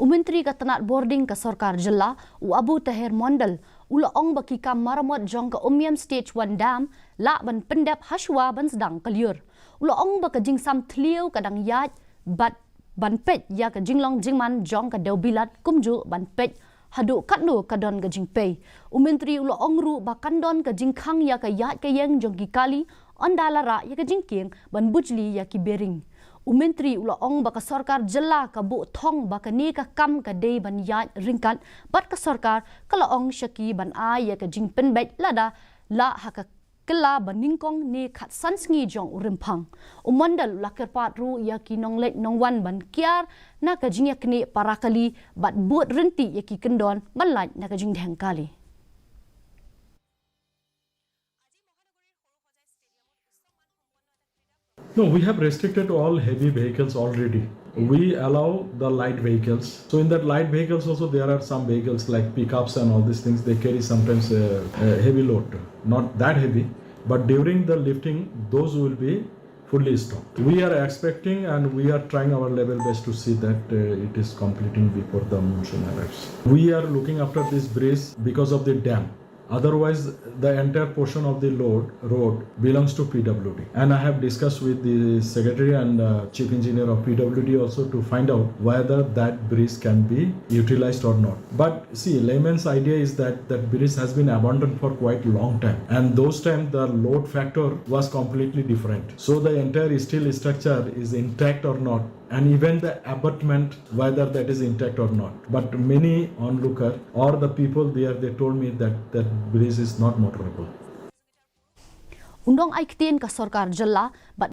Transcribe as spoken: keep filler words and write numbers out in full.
U Myntri ka tnat bording ka sorkar jylla, u Abu Taher Mondal, u la ong ba ki kam maramot jong ka Umiam Stage One Dam lah ban pyndep hashwa ban sdang ka lyiur. U la ong ba ka jingsam thliew ka dang ïaid bad ban peit ïa ka jinglong jingman jong ka dewbilat kumjuh ban peit haduh katno ka don ka jingpei. U Myntri u la ong ruh ba kan don ka jingkhang ïa ka ïaid ka ïeng jong ki kali ynda la rah ïa ka jingkieng ban bujli ïa ki bearing. U Myntri u la ong ba ka sorkar jylla ka buh thong ba kane ka kam ka dei ban ïaid ryngkat bad ka sorkar ka la ong sha ki ban ai ïa ka jingpynbeit lada lah ha ka kylla ba nyngkong ne khatsan sngi jong u Rymphang. U Mondal u la kyrpad ruh ïa ki nongleit nongwan ban kiar na ka jingïaknieh para kali bad bud ryntih ïa ki kyndon ban lait na ka jingdheng kali. No, we have restricted all heavy vehicles already. We allow the light vehicles. So in that light vehicles also, there are some vehicles like pickups and all these things. They carry sometimes a, a heavy load, not that heavy, but during the lifting, those will be fully stopped. We are expecting and we are trying our level best to see that uh, it is completing before the monsoon arrives. We are looking after this bridge because of the dam. Otherwise, the entire portion of the load, road belongs to P W D. And I have discussed with the secretary and uh, chief engineer of P W D also to find out whether that bridge can be utilized or not. But see, layman's idea is that that bridge has been abandoned for quite a long time. And those time, the load factor was completely different. So the entire steel structure is intact or not, and even the abutment, whether that is intact or not. But many onlooker or the people there, they told me that that bridge is not motorable. U nongai ktien ka sorkar jylla bad